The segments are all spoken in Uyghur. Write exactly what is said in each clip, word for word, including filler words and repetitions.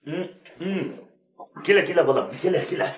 كېلە، كېلە بالام، كېلە، كېلە.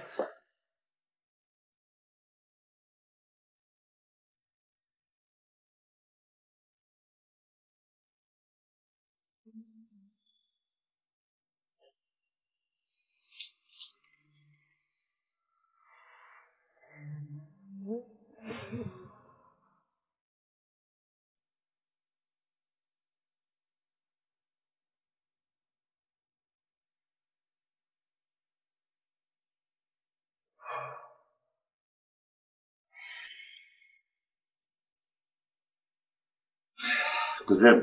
قىزىم،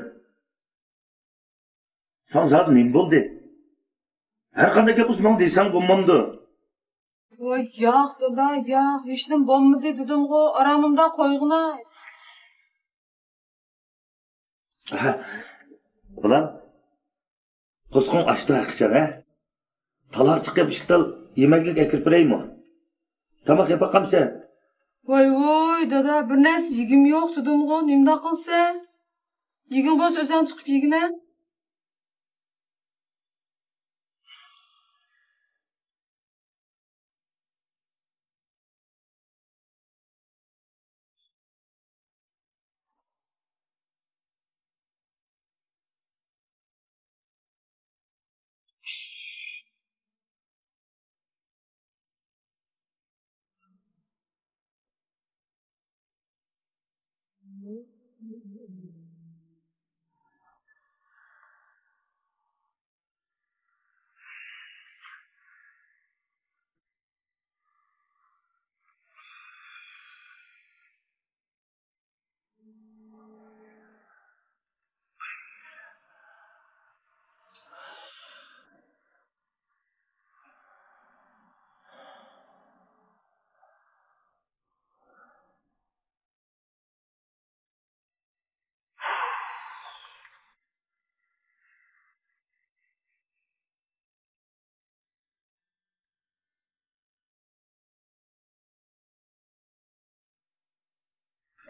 ساڭا زادى نېمە بولدى؟ ھەر قانداق گەپ بولسا ماڭا دېسەڭ بولمامدۇ؟ ۋاي ياق، دادا، ياق، ھېچنېمە بولمىدى دېدىمغۇ، ئارامىمدا قويغىنا. ھە، بالام، قورسىقىڭ ئاچتى ھەقىچان، ھە؟ تالاغا چىقىپ ئىككى تال يېمەكلىك ئەكىرىپ بېرەيمۇ؟ تاماق يەپ باقامسەن؟ ۋاي ۋوي، دادا، بىر نەرسە يېگۈم يوق دېدىمغۇ، نېمىنداق قىلىسەن؟ يېگۈڭ بولسا ئۆزۈڭ چىقىپ يېگىنە.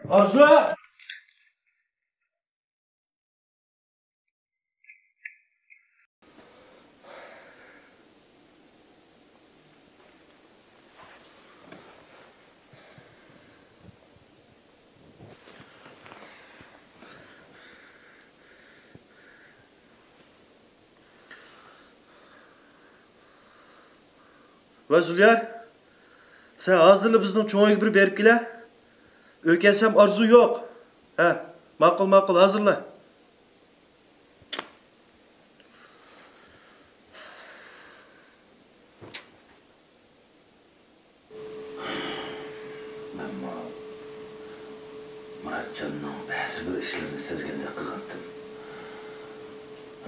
ئارزۇ! ۋە زۇليار، سەن ھازىرلا بىزنىڭ چوڭ ئۆيگە بىر بېرىپ كېلە. ئۆي كەلسەم ئارزۇ يوق. ھە، ماقۇل، ماقۇل، ھازىرلا. مەنمۇ مۇراتجاننىڭ بەزى بىر ئىشلىرىنى سەزگەندەك قىلغانتىم.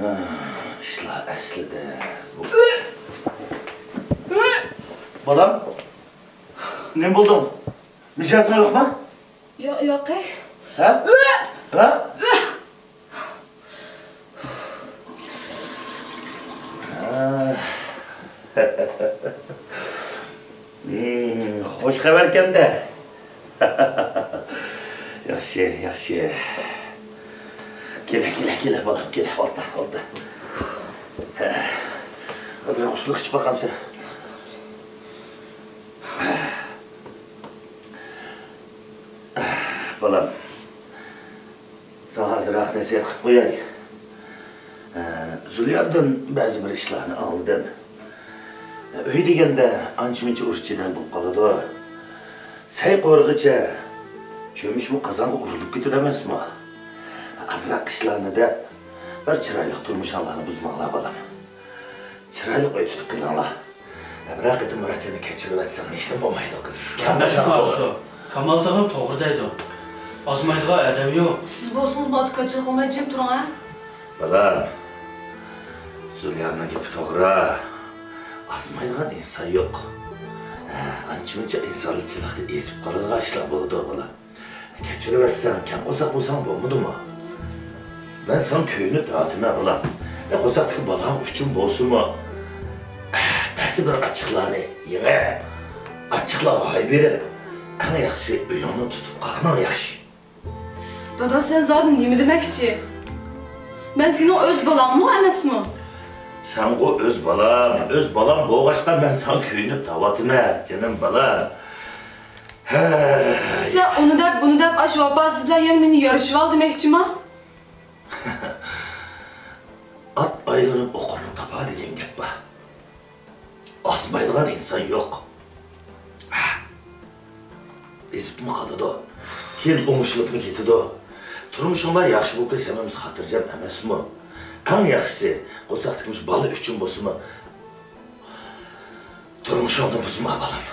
ھە، ئىشلار ئەسلىدە بۇ. بالام، نېمە بولدۇڭ؟ مىجەزىڭ يوقما؟ ياق، ياق. ھە؟ ھە؟ ھە. مم، خوش خەۋەركەن-دە. ياخشى، ياخشى. كېلە، كېلە، كېلە، بالام، كېلە، ئولتۇر، ئولتۇر. ھە. ھازىر قۇسلۇق ئىچىپ باقامسەن؟ بالام، ساڭا ئازراق نەسىھەت قىلىپ قوياي. ئە، زۇلياردىن بەزى بىر ئىشلارنى ئاڭلىدىم. ئە، ئۆي دېگەندە ئانچە-مۇنچە ئۇرۇش-جېدەل بولۇپ قالىدۇ. سەي قورۇغىچە چۆمۈچمۇ قازانغا ئۇرۇلۇپ كېتىدۇ ئەمەسمۇ؟ ئازراق ئىشلارنى دەپ، بىر چىرايلىق تۇرمۇشۇڭلارنى بۇزماڭلار، بالام. چىرايلىق ئۆي تۇتۇپ قېلىڭلار. بىرەر قېتىم مۇرات سېنى كەچۈرۈۋەتسەڭ، ھېچنېمە بولمايدۇ، قىز. شۇ كەمدە قىلساڭ بولىدۇ. كامالدىغان توغرا دەيدۇ. ئازمايدىغان ئادەم يوق. سىز بولسىڭىز ماتۇكاچىلىق قىلماي جىم تۇرۇڭ، ھە؟ بالام، زۇليارنىڭ گېپى توغرا. ئازمايدىغان ئىنسان يوق. ھە، ئانچە-مۇنچە ئىنسانچىلىقتا ئېزىپ قالىدىغان ئىشلار بولىدۇ، بالام. كەچۈرۈۋەتسەڭ، كەڭ قورساق بولساڭ بولمىدىمۇ؟ مەن ساڭا كۆيۈنۈپ دەۋاتىمەن، بالام. يا قورساقتىكى بالاڭ ئۈچۈن بولسىمۇ، بەزى بىر ئاچچىقلارنى يېمەپ، ئاچچىقلارغا ھاي بېرىپ، ئەڭ ياخشىسى ئۆيۈڭنى تۇتۇپ قالغىنىڭ ياخشى. دادا، سەن زادى نېمە دېمەكچى؟ مەن سېنىڭ ئۆز بالاڭمۇ ئەمەسمۇ؟ سەنغۇ ئۆز بالام، ئۆز بالام بولغاچقا مەن ساڭا كۆيۈنۈپ تاۋاتىمەن، جېنىم بالام. ھەي. سەن ئۇنى دەپ، بۇنى دەپ، ئاشۇ ۋاپاسىز بىلەن يەنە مېنى يارىشىۋال دېمەكچىما؟ ئات ئايلىنىپ ئوقۇرنى تاپار دېگەن گەپ بار. ئازمايدىغان ئىنسان يوق. ئېزىپمۇ قالىدۇ. كېيىن ئوڭشىلىپمۇ كېتىدۇ. تۇرمۇشۇڭلار ياخشى بولۇپ كەلسە ھەممىمىز خاتىرجەم ئەمەسمۇ؟ ئەڭ ياخشىسى، قورساقتىكى مۇشۇ بالا ئۈچۈن بولسىمۇ، تۇرمۇشۇڭنى بۇزما، بالام.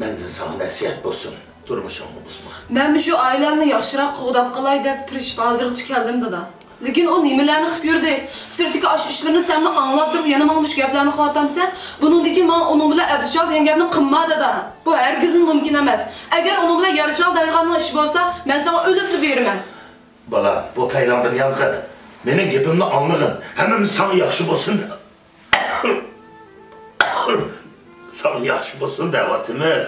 مەندىن ساڭا نەسىھەت بولسۇن، تۇرمۇشۇڭنى بۇزما. مەنمۇ شۇ ئائىلەمنى ياخشىراق قوغداپ قالاي دەپ تىرىشىپ ھازىرغىچە كەلدىم، دادا. لېكىن ئۇ نېمىلەرنى قىلىپ يۈردى؟ سىرتتىكى ئاشۇ ئىشلىرىنى سەنمۇ ئاڭلاپ تۇرۇپ يەنە ماڭا مۇشۇ گەپلەرنى قىلىۋاتامسەن؟ بۇنىڭدىن كېيىن ماڭا ئۇنىڭ بىلەن ئەبىشال دېگەن گەپنى قىلما، دادا. بۇ ھەرگىزمۇ مۇمكىن ئەمەس. ئەگەر ئۇنىڭ بىلەن يارىشال دەيدىغاننىڭ ئىشى بولسا، مەن ساڭا ئۆلۈپلا بېرىمەن. بالا، بۇ پەيلاڭدىن يانغىن. مېنىڭ گېپىمنى ئاڭلىغىن. ھەممىمىز ساڭا ياخشى بولسۇن. ساڭا ياخشى بولسۇن دەۋاتىمىز.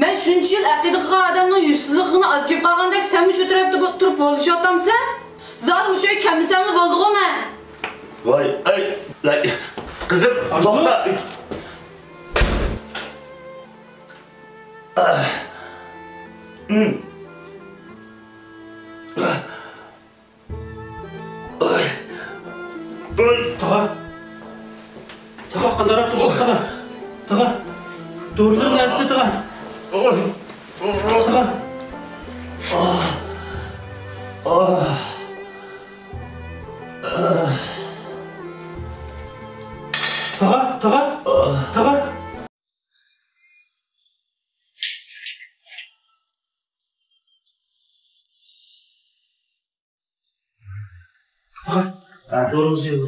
مەن شۇنچە يىل ئەقىدە قىلغان ئادەمنىڭ يۈزسىزلىكىنى ئاز گەپ قىلغاندەك، سەنمۇ شۇ تەرەپتە بۇ-، تۇرۇپ پولىشىۋاتامسەن؟ زادى مۇشۇ يەرگە كەلمىسەملا بولدىغۇ مەن. ۋاي، ئەي، ئەي، قىزىم، توختا. تاغا. تاغا، قانداقراق تۇرسۇن، تاغا. تاغا. دورىلىرىڭ نەدە، تاغا؟ تاغا. تاغا، تاغا. تاغا. ھە. دورىڭىزنى يەڭ.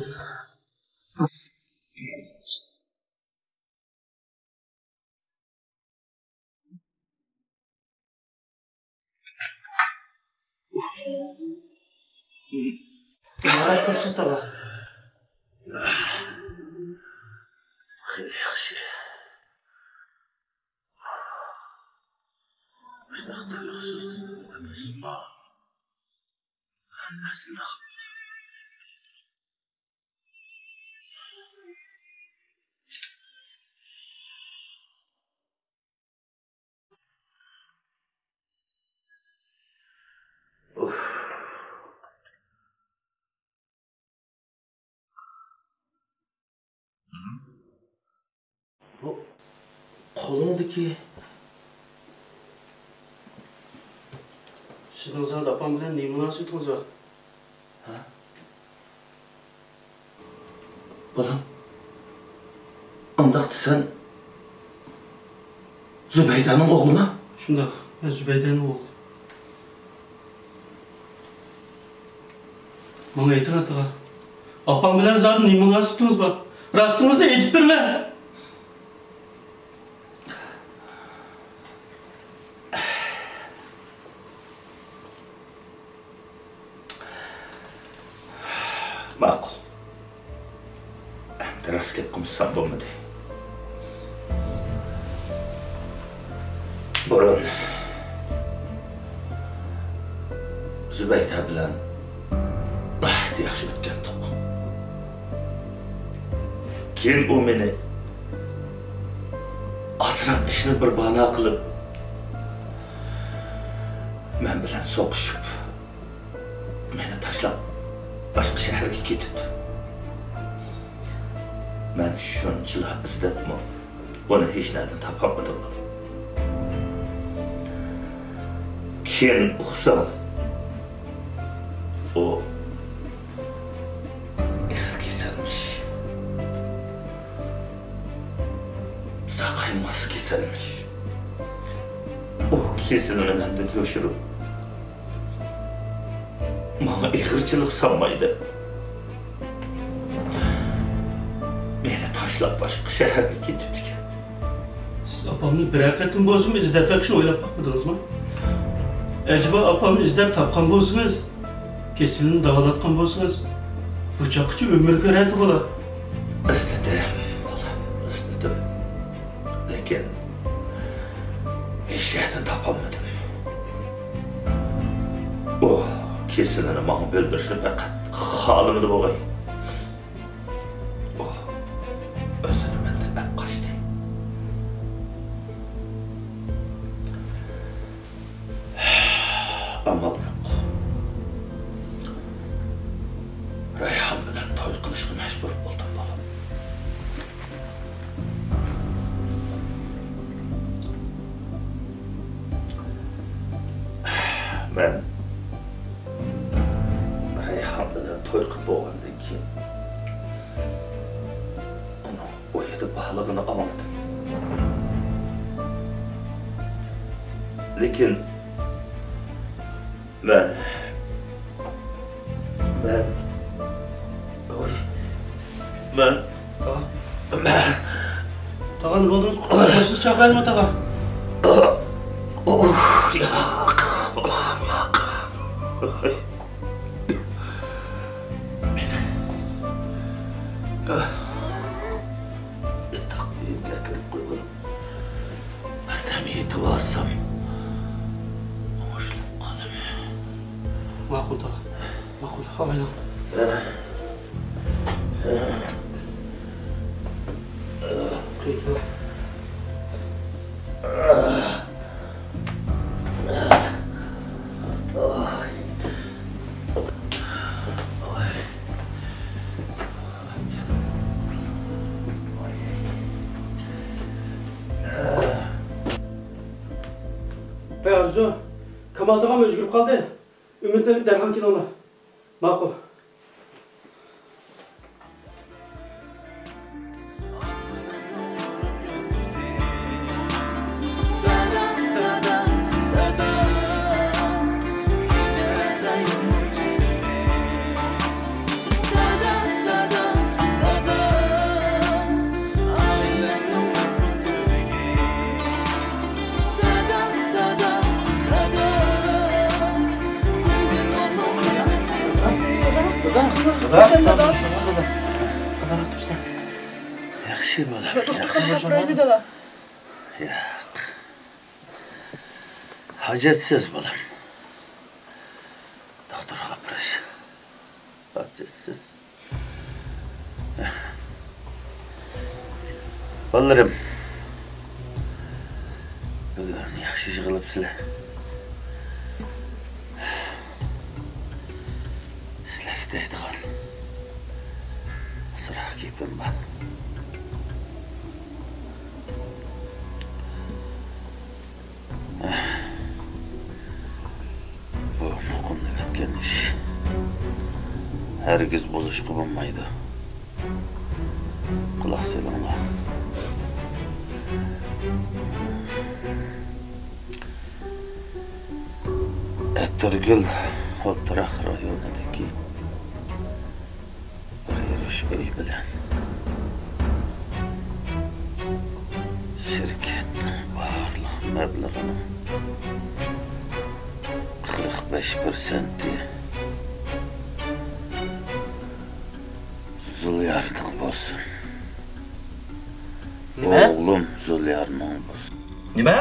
قانداق تۇرسىز، تاغا؟ خېلى ياخشى. مۇنداق تۇيۇقسىز ئەمەسمۇ؟ ھەممىسىنى بۇ قولۇڭدىكى. سىزنىڭ زادى ئاپام بىلەن نېمە مۇناسىۋىتىڭىز بار؟ ھە؟ بالام، ئانداقتا سەن زۇبەيدەنىڭ ئوغلىما؟ شۇنداق، مەن زۇبەيدەنىڭ ئوغلى. ماڭا ئېيتىڭ، ئاتىغا. ئاپام بىلەن زادى نېمە مۇناسىۋىتىڭىز بار؟ راستىڭىزنى ئېيتىپ بېرىڭە! ماقۇل. ئەمدى راست گەپ قىلمىسام بولمىدى. بۇرۇن زۇبەيدە بىلەن ناھايىتى ياخشى ئۆتكەنتۇق. كېيىن ئۇ مېنى ئازراق ئىشنى بىر بانا قىلىپ، مەن بىلەن سوقۇشۇپ، مېنى تاشلاپ باشقا شەھەرگە كېتىپتۇ. مەن شۇنچىلا ئىزدەپمۇ ئۇنى ھېچنەدىن تاپالمىدىم. كېيىن ئۇقسام، ئۇ ئېغىر كېسەلمىش. ساقايماس كېسەلمىش. ئۇ كېسىلىنى مەندىن يوشۇرۇپ، ماڭا ئېغىرچىلىق سالماي دەپ، مېنى تاشلاپ باشقا شەھەرگە كېتىپتىكەن. سىز ئاپامنى بىرەر قېتىم بولسىمۇ ئىزدەپ بېقىشنى ئويلاپ باقمىدىڭىزمۇ؟ ئەجەبا ئاپامنى ئىزدەپ تاپقان بولسىڭىز، كېسىلىنى داۋالاتقان بولسىڭىز، بۇ چاغقىچە ئۆمۈر كۆرەتتى بۇلار. ئىزدىدىم، بالام، ئىزدىدىم. لېكىن ھېچ يەردىن تاپالمىدىم. ئۇ كېسىلىنى ماڭا بىلدۈرۈشنى پەقەت خالىمىدى بوغاي. ئامال يوق. رەيھان بىلەن توي قىلىشقا مەجبۇر بولدۇم، بالام. مەن رەيھان بىلەن توي قىلىپ بولغاندىن كېيىن، ئۇنىڭ ئۇ يەردە بارلىقىنى ئاڭلىدىم. لېكىن مەن، مەن، ۋاي، مەن، تاغا. تاغا، نېمە بولدىڭىز؟ ماشىنىسى چاقىرايلىمۇ، تاغا؟ ئۇھ، ياق، بالام، ياق. مېنى ياتاق ئۆيۈمگە ئەكىرىپ قويغىن. بىردەم يېتىۋالسام، ئوڭشىلىپ قالىمەن. ماقۇل، تاغا. ماقۇل، ئاۋايلاڭ. ۋەي ئارزۇ، كامال تاغام ئۆزگىرىپ قالدى. ئۈمىدنى ئېلىپ دەرھال كېلىڭلار. ماقۇل. دادا، دادا، دادا، دادا، دادا، دادا، تۇرسا. ياخشى بالا. دوختۇرخانىغا ئاپىرايلى، دادا. ياق. ھاجەتسىز، بالام. دوختۇرغا ئاپىرىش. ھاجەتسىز. بالىلىرىم، بۈگۈن ياخشى يىغىلىپسىلەر. سىلەرگە دەيدىغان ئازراق گېپىم بار. بۇ مۇقىملىق ئەتكەن ئىش. ھەرگىز بۇزۇشقا بولمايدۇ. قۇلاق سېلىڭلار. ئەتىرگۈل ئولتۇراق رايونىدىكى بىر يۈرۈش ئۆي بىلەن شىركەتنىڭ بارلىق مەبلىغىنىڭ قىرىق بەش پىرسەنتى زۇليارنىڭ بولسۇن. نېمە؟ ئوغلۇم زۇليارنىڭ بولسۇن. نېمە؟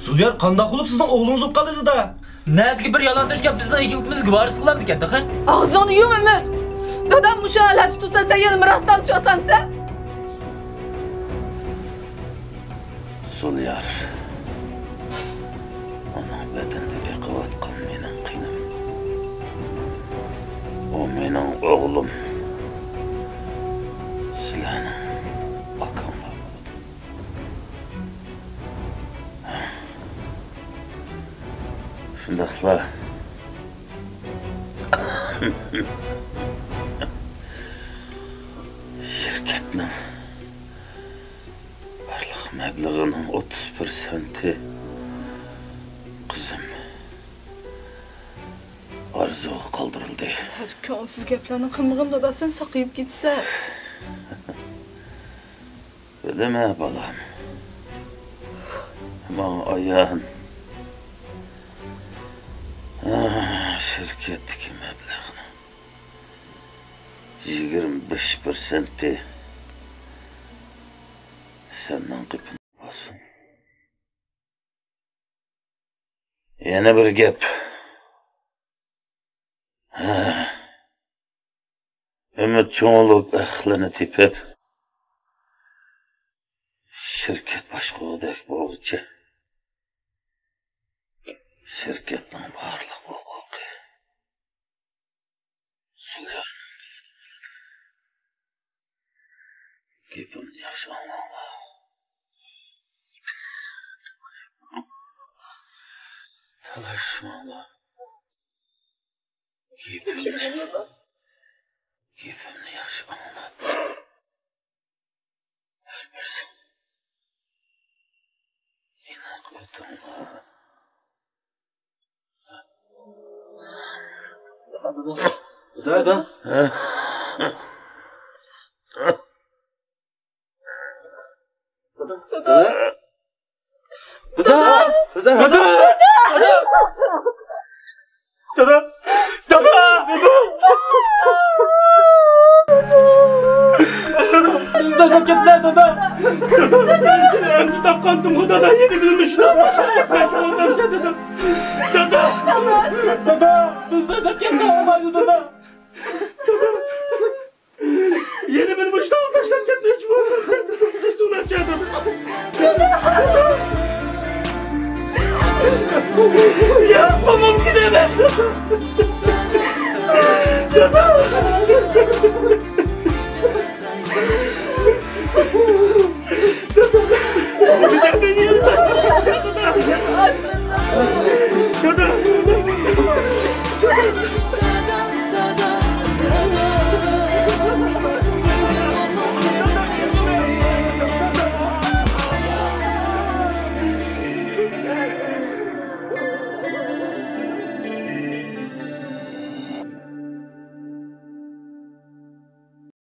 زۇليار قانداق بولۇپ سىزنىڭ ئوغلىڭىز بولۇپ قالدى، دادا؟ نەدىكى بىر يالانتاش گەپ بىزنىڭ ئىگىلىكىمىزگە ۋارىسلىق قىلامدىكەن تېخى؟ ئاغزىڭنى يۇم، ئۈمىد! دادام مۇشۇ ھالەتتە تۇرسا، سەن يەنىمۇ راستلىشىۋاتامسەن؟ زۇليار، ئۇنىڭ بەدىنىدە ئېقىۋاتقان مېنىڭ قېنىم. ئۇ مېنىڭ ئوغلۇم. سىلەرنىڭ ئاكاڭلار بولىدۇ. شۇنداقلا شىركەتنىڭ بارلىق مەبلىغىنىڭ ئوتتۇز پىرسەنتى قىزىم ئارزۇغا قالدۇرۇلدى. ھەر كۆڭۈلسىز گەپلەرنى قىلمىغىن، دادا، سەن ساقىيىپ كېتىسەن. بىلىمەن، بالام. ماڭا ئايان. شىركەتتىكى مەبلەغنىڭ يىگىرمە بەش پىرسەنتى سەننىڭ قېپىڭ بولسۇن. يەنە بىر گەپ. ھە. ئۈمىد چوڭ بولۇپ، ئەقلىنى تېپىپ، شىركەت باشقۇرغۇدەك بولغۇچە، شىركەتنىڭ بارلىق ھوقۇقى سۈليانىڭ. گېپىمنى ياخشى ئاڭلاڭلار. تالاشماڭلار. گېپىمنى، گېپىمنى ياخشى ئاڭلاڭ. ھەر بىرسى ئېنىق ئۆتۈڭلار. دادا. دادا. دادا! دادا! دادا! دادا! دادا! دادا! بىزنى تاشلاپ كەتمە، دادا! دادا، مەن سېنى ئەمدى تاپقانتىمغۇ، دادا، يەنە بىر مۇشۇنداق باشقا يەرگە چوڭ بولسامسەن، دادا! دادا! دادا، بىزنى تاشلاپ كەتسەڭ بولمايدۇ، دادا! دادا! يەنە مېنى مۇشۇنداق تاشلاپ كەتمەكچى بولدۇم، سەن تۇتۇپ سۇناچ ئادەم. ياق، بۇ مۇمكىن ئەمەس.